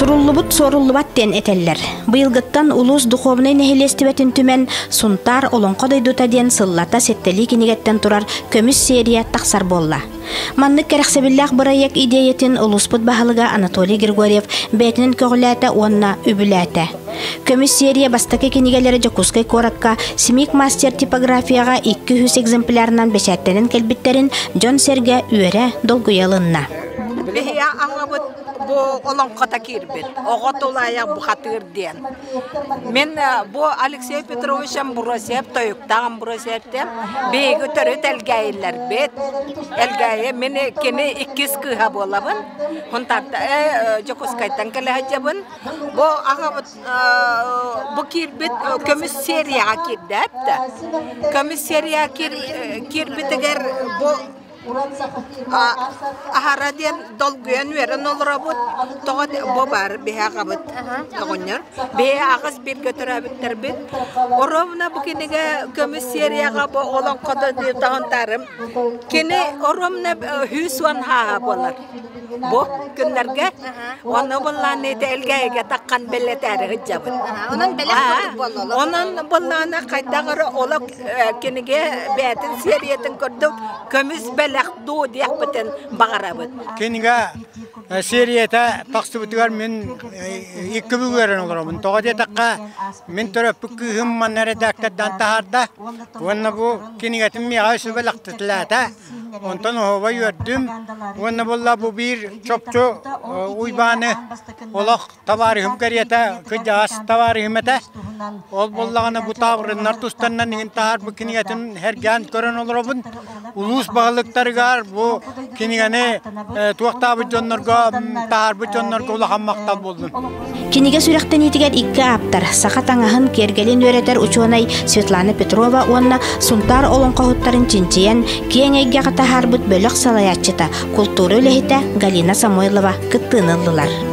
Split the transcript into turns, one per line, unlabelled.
Суруллубут суоруллубат диэн этэллэр. Быйылгыттан улуус духуобунай нэһилиэстибэтин түмэн Сунтаар Олоҥхо дойдута диэн сыллата сэттэлии кинигэттэн турар көмүс серия тахсар буолла. Маннык кэрэхсэбиллээх бырайыак идиэйэтин улууспут баһылыга Анатолий Григорьев бэйэтинэн көҕүлээтэ уонна үбүлээтэ. Көмүс серия бастакы кинигэлэрэ Дьокуускай куоракка Смик мастер типографияҕа 200 экземплярынан бэчээттэнэн кэлбиттэрин дьон-сэргэ үөрэ, долгуйа ылынна.
Биһиги аҕабыт бу олоҥхото киирбит, оҕо тулаайах бухатыыр диэн. Мин бу Алексей Петрович Амбросьев тойуктаах Амбросьевтэн биһиги төрүт Элгээйилэрбит. Элгээйи мин кини иккис кыыһа буолабын. Хунтарта Дьокуускайтан кэлэ сылдьабын. Бу аҕабыт бу киирбит көмүс серияҕа киирдэ да. Көмүс серия киирбитигэр бу Аһара диэн долгуйан үөрэн олоробут. Тоҕо бу баар биһи аҕабыт оҕонньор. Биһи аҕыс бииргэ төрөөбүттэрбит. Оруобуна бу кинигэ көмүс серияҕа бу олоҥхото таһынтарым. Кини оруобуна 110 хааһа буолар. Бу күннэргэ онно буллаан ити элгээйигэ таххан бэлэтээри сылдьабыт.
Онон бэлэх курдук буолла.
Онон буллаана хайдах эрэ олох кинигэ бэйэтин сериятын курдук көмүс бэлэх дуу диэхпитин баҕарабыт.
Кинигэ серията тахсыбытыгар мин икки бүк үөрэн олоробун. Тоҕо диэтэххэ, мин төрөппүт кыыһым манна редактордаан таһаарда уонна бу кинигэтин миэхэ сүбэлэхтэтилээтэ. Онтон оһуобай үөрдүм уонна буолла бу биир чопчу Уйбааны олох табаарыһым кэриэтэ кырдьаҕас табаарыһым этэ. Ол буоллаҕына бу таабырыннар тустарынан иҥин таһаарбыт кинигэтин сэргээн көрөн олоробун. Улуус баһылыктарыгар бу кинигэни туохтаабыт дьоннорго таһаарбыт дьоннорго улахан махтал буоллун.
Кинигэ сүрэхтэниитигэр икки ааптар, саха таҥаһын киэргэлин үөрэтэр учуонай Светлана Петрова уонна Сунтаар олоҥхоһуттарын чинчийэн, киэҥ эйгэҕэ таһаарбыт бөлөх салайааччыта, култуура үлэһитэ Галина Самойлова кыттыыны ыллылар.